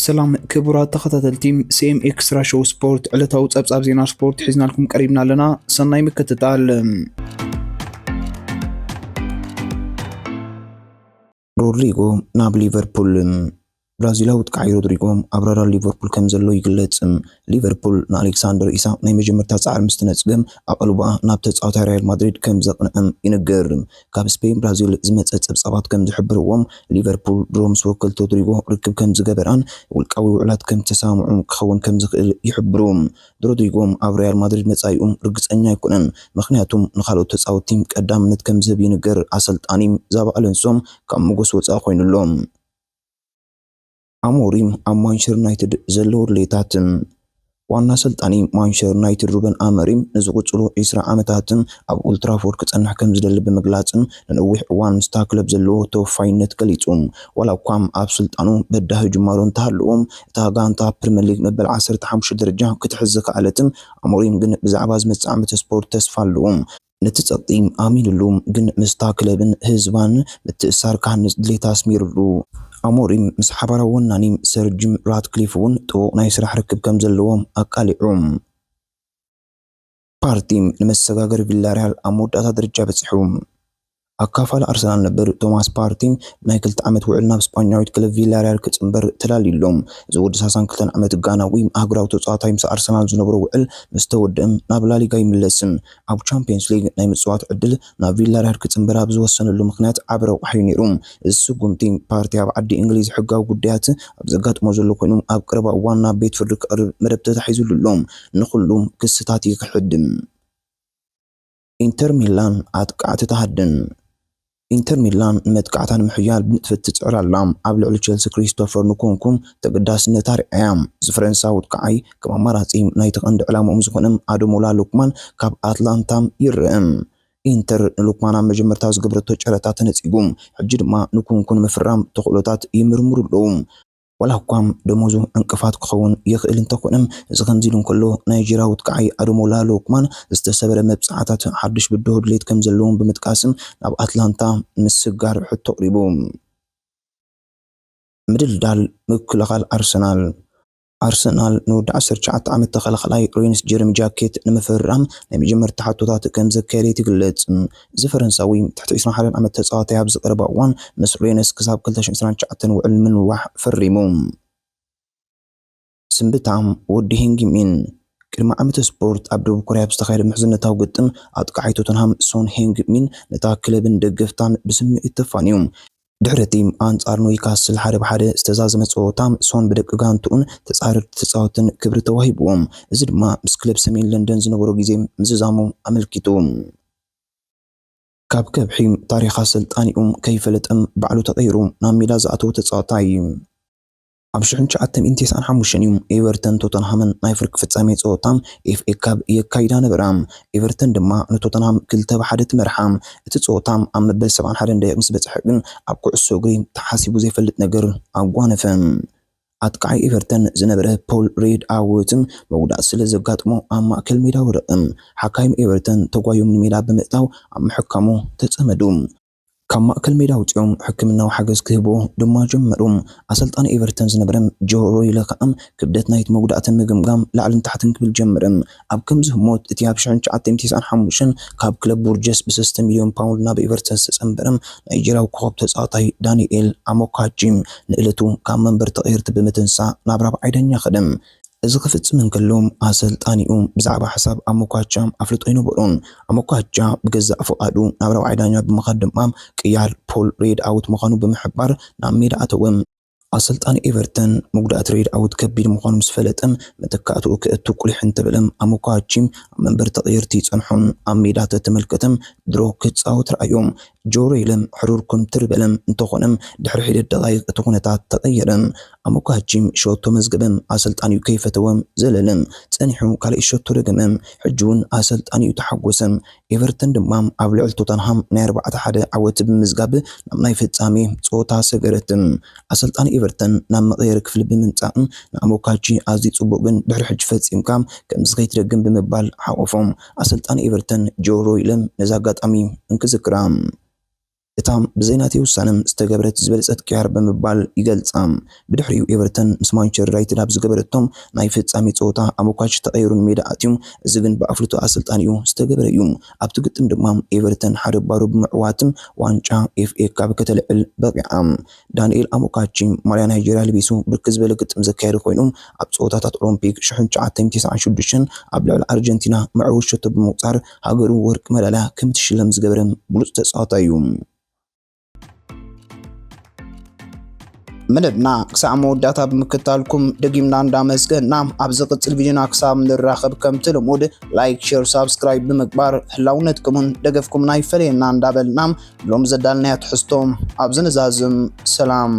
ሰላም ክቡራት ተኸታተልቲ፣ ሲ ኤም ኤክስትራ ሾው ስፖርት ዕለታዊ ጸብጻብ ዜና ስፖርት ሒዝናልኩም ቀሪብና ኣለና። ሰናይ ምክትታል። ሮድሪጎ ናብ ሊቨርፑል። ብራዚላዊ ኣጥቃዓይ ሮድሪጎ ኣብ ራዳር ሊቨርፑል ከም ዘሎ ይግለጽ። ሊቨርፑል ንኣሌክሳንደር ኢሳቅ ናይ መጀመርታ ጻዕሪ ምስ ተነጽገ፣ ኣቐልቦኣ ናብ ተጻዋታይ ሪያል ማድሪድ ከም ዘቕንዐም ይንገር። ካብ ስፔን ብራዚል ዝመጸ ጸብጻባት ከም ዝሕብርዎ፣ ሊቨርፑል ድሮ ምስ ወከልቲ ሮድሪጎ ርክብ ከም ዝገበራን ውልቃዊ ውዕላት ከም ዝተሰማምዑ ክኸውን ከም ዝኽእል ይሕብሩ። ሮድሪጎ ኣብ ሪያል ማድሪድ መጻኢኡ ርግጸኛ ኣይኮነን፣ ምኽንያቱ ንኻልኦት ተጻወትቲ ቀዳምነት ከም ዝህብ ይንገር። ኣሰልጣኒ ዛቢ ኣሎንሶ ካብ ሞገስ ወጻኢ ኮይኑ ኣሎ። ኣሞሪም ኣብ ማንቸስተር ዩናይትድ ዘለዎ ድሌታት። ዋና ኣሰልጣኒ ማንቸስተር ዩናይትድ ሩበን ኣሞሪም ንዝቕጽሉ ዕስራ ዓመታት ኣብ ኦልትራፎርድ ክጸንሕ ከም ዝደሊ ብምግላጽ፣ ንነዊሕ እዋን ምስታ ክለብ ዘለዎ ተወፋይነት ገሊጹ። ዋላ እኳ ኣብ ስልጣኑ በዳሂ ጅማሮ እንተሃለዎ፣ እታ ጋንታ ፕሪምየር ሊግ መበል ዓሰርተ ሓሙሽተ ደረጃ ክትሕዝ ዝኸኣለት፣ ኣሞሪም ግን ብዛዕባ ዝመጽእ ዓመት ስፖርት ተስፋ ኣለዎ። ነቲ ጸቕጢ ኣሚንሉ፣ ግን ምስታ ክለብን ህዝባን ምትእስሳር ክሃንጽ ድሌት ኣስሚሩሉ። ኣሞሪም ምስ ሓባራዊ ወናኒ ሰር ጂም ራትክሊፍ እውን ጥቡቕ ናይ ስራሕ ርክብ ከም ዘለዎም ኣቃሊዑ። ፓርቲ ንመሰጋገሪ ቪላሪያል ኣብ መወዳእታ ደረጃ በጺሑ። ኣካፋሊ ኣርሰናል ነበር ቶማስ ፓርቲ ናይ ክልተ ዓመት ውዕል ናብ ስጳኛዊት ክለብ ቪላሪያል ክጽንበር ተላልዩ ኣሎ። እዚ ወዲ ሰላሳን ክልተን ዓመት ጋናዊ ኣህጉራዊ ተጻዋታይ ምስ ኣርሰናል ዝነበሮ ውዕል ምስ ተወድአ ናብ ላሊጋ ይምለስ። ኣብ ቻምፒየንስ ሊግ ናይ ምጽዋት ዕድል ናብ ቪላሪያል ክጽንበር ኣብ ዝወሰነሉ ምኽንያት ዓቢ ረቋሒ እዩ ነይሩ። እዚ ስጉምቲ ፓርቲ ኣብ ዓዲ እንግሊዝ ሕጋዊ ጉዳያት ኣብ ዘጋጥሞ ዘሎ ኮይኑ፣ ኣብ ቀረባ እዋን ናብ ቤት ፍርዲ ክቐርብ መደብ ተታሒዙሉ ኣሎ። ንኹሉ ክስታት ይኽሕድ። ኢንተር ሚላን ኣጥቃዕቲ ትሃድን። ኢንተር ሚላን ንመጥቃዕታ ንምሕያል ብንጥፈት ትጽዕር ኣላ። ኣብ ልዕሊ ቸልሲ ክሪስቶፈር ንኩንኩ ተገዳስነታ ርኣያ። እዚ ፈረንሳዊ ኣጥቃዓይ ከም ኣማራጺ ናይቲ ቀንዲ ዕላምኦም ዝኾነ ኣደሞላ ሉክማን ካብ ኣትላንታ ይርአ። ኢንተር ንሉክማን ኣብ መጀመርታ ዝገበረቶ ጨረታ ተነጺጉ። ሕጂ ድማ ንኩንኩ ንምፍራም ተኽእሎታት ይምርምሩ ኣለዉ። ዋላ እኳ ደሞዙ ዕንቅፋት ክኸውን ይኽእል እንተኾነ፣ እዚ ከምዚ ኢሉ እንከሎ፣ ናይጀርያዊ ኣጥቃዓይ ኣደሞላ ሉክማን ዝተሰብረ መብጽዓታት ሓድሽ ብድሆ ድሌት ከም ዘለዎም ብምጥቃስ፣ ናብ ኣትላንታ ምስጋር ሕቶ ኣቕሪቡ። ምድልዳል ምክልኻል ኣርሰናል። ኣርሰናል ንወዲ ዓሰርተ ትሽዓተ ዓመት ተኸላኻላይ ሬንስ ጀረሚ ጃኬት ንምፍርራም ናይ መጀመርታ ሕቶታት ከም ዘካየደ ትግለጽ። እዚ ፈረንሳዊ ትሕቲ ዕስራን ሓደን ዓመት ተጻዋታይ ኣብዚ ቀረባ እዋን ምስ ሬንስ ክሳብ ክልተ ሽሕን ዕስራን ትሽዓተን ውዕል ምንዋሕ ፈሪሙ። ስንብታ ወዲ ሄንግ ሚን። ቅድሚ ዓመተ ስፖርት ኣብ ደቡብ ኮርያ ብዝተኻየደ ምሕዝነታዊ ግጥም፣ ኣጥቃዓይ ቶተንሃም ሶን ሄንግ ሚን ነታ ክለብን ደገፍታን ብስምዒት ተፋንዩ። ድሕሪ እቲ ኣንጻር ኒውካስል ሓደ ብሓደ ዝተዛዘመ ጸወታ፣ ሶን ብደቂ ጋንትኡን ተጻረርቲ ተጻወትን ክብሪ ተዋሂብዎም። እዚ ድማ ምስ ክለብ ሰሜን ለንደን ዝነበሮ ግዜ ምዝዛሙ ኣመልኪቱ። ካብ ከብሒ ታሪኽ ኣሰልጣኒኡ ከይፈለጠ ባዕሉ ተቐይሩ ናብ ሜዳ ዝኣተወ ተጻዋታይ። ኣብ ሽሕን ትሽዓተ ሚእትን ተስዓን ሓሙሽተን እዩ ኤቨርተን ቶተንሃምን ናይ ፍርቂ ፍጻሜ ጸወታ ኤፍ ኤ ካፕ የካይዳ ነበራ። ኤቨርተን ድማ ንቶተንሃም ክልተ ብሓደ ትመርሓ። እቲ ጸወታ ኣብ መበል ሰብዓን ሓደን ደቂቕ ምስ በጽሐ ግን ኣብ ኩዕሶ እግሪ ተሓሲቡ ዘይፈልጥ ነገር ኣጓነፈ። ኣጥቃዓይ ኤቨርተን ዝነበረ ፖል ሬድ ኣውት መጉዳእቲ ስለ ዘጋጥሞ ኣብ ማእከል ሜዳ ወደቐ። ሓካይም ኤቨርተን ተጓዮም ንሜዳ ብምእታው ኣብ ምሕካሙ ተጸመዱ። ካብ ማእከል ሜዳ ኣውጺኦም ሕክምናዊ ሓገዝ ክህብዎ ድማ ጀመሩ። ኣሰልጣኒ ኤቨርተን ዝነበረ ጆ ሮይለ ከኣ ክብደት ናይቲ መጉዳእቲ ንምግምጋም ላዕልን ታሕትን ክብል ጀመረ። ኣብ ከምዚ ህሞት፣ እቲ ኣብ ሽሕን ትሽዓተ ሚእትን ተስዓን ሓሙሽተን ካብ ክለብ ቡርጀስ ብሰለስተ ሚልዮን ፓውንድ ናብ ኤቨርተን ዝተጸንበረ ናይጀርያዊ ኮኸብ ተጻዋታይ ዳንኤል ኣሞካቺ ንእለቱ ካብ መንበር ተቐየርቲ ብምትንሳእ ናብ ራብዓይ ዳኛ ከደ። እዚ ክፍጽም እንከሎ፣ ኣሰልጣኒኡ ብዛዕባ ሓሳብ ኣሞካቻ ኣፍልጦ ኣይነበሮን። ኣሞካቻ ብገዛእ ፍቓዱ ናብ ራብዓይ ዳኛ ብምኻድ ድማ ቅያር ፖል ሬድ ኣውት ምዃኑ ብምሕባር ናብ ሜዳ ኣተወ። ኣሰልጣኒ ኤቨርተን መጉዳእቲ ሬድ ኣውት ከቢድ ምዃኑ ምስ ፈለጠ፣ መተካእትኡ ከእቱ ቁሊሕ እንተበለ፣ ኣሞካቺ ኣብ መንበር ተቐየርቲ ጸንሖ። ኣብ ሜዳ ተተመልከተ፣ ድሮ ክጻወት ረኣዮ። ጆ ሬለ ሕሩር ኩምትር በለ። እንተኾነ፣ ድሕሪ ሒደት ደቓይቕ እቲ ኩነታት ተቐየረ። ኣሞካቺ ሸቶ መዝገበ፣ ኣሰልጣኒኡ ከይፈተወ ዘለለ። ጸኒሑ ካልእ ሸቶ ደገመ። ሕጂ እውን ኣሰልጣኒኡ ተሓጎሰ። ኤቨርተን ድማ ኣብ ልዕሊ ቶተንሃም ናይ ኣርባዕተ ሓደ ዓወት ብምምዝጋብ ናብ ናይ ፍጻሜ ጸወታ ሰገረት። ኣሰልጣኒ ኤቨርተን ናብ መቐየሪ ክፍሊ ብምምጻእ ንኣሞካቺ ኣዝዩ ጽቡቕ ግን ድሕሪ ሕጂ ፈጺምካ ከምዚ ከይትደግም ብምባል ሓቖፎ። ኣሰልጣኒ ኤቨርተን ጆ ሮይለ ነዚ ኣጋጣሚ እንክዝክራ። እታ ብዘይ ናተይ ውሳነ ዝተገብረት ዝበለጸት ቅያር ብምባል ይገልጻ። ብድሕሪኡ ኤቨርተን ምስ ማንቸስተር ዩናይትድ ኣብ ዝገበረቶም ናይ ፍጻሜ ጸወታ ኣሞካች ተቐይሩ ንሜዳ ኣትዩ። እዚ ግን ብኣፍልጦ ኣሰልጣኒኡ ዝተገበረ እዩ። ኣብቲ ግጥም ድማ ኤቨርተን ሓደ ባዶ ብምዕዋት ዋንጫ ኤፍኤ ካፕ ከተልዕል በቒዓ። ዳንኤል ኣሞካቺ ማልያ ናይጀርያ ለቢሱ ብርክት ዝበለ ግጥም ዘካየደ ኮይኑ፣ ኣብ ጸወታታት ኦሎምፒክ ሽሕን ትሽዓተ ሚእትን ተስዓን ሽዱሽተን ኣብ ልዕሊ ኣርጀንቲና መዕወቲ ሸቶ ብምቁጻር ሃገሩ ወርቂ መዳልያ ከም ትሽለም ዝገበረ ብሉጽ ተጻዋታይ እዩ። መደብና ክሳዕ መወዳእታ ብምክታልኩም ደጊምና እንዳመስገና፣ ኣብ ዝቕጽል ቪድዮና ክሳብ ንራኸብ ከምቲ ልሙድ ላይክ፣ ሼር፣ ሳብስክራይብ ብምግባር ህላውነትኩምን ደገፍኩምን ኣይፈለየና እንዳበልና፣ ሎም ዘዳልናያ ትሕዝቶ ኣብዚ ንዛዝም። ሰላም።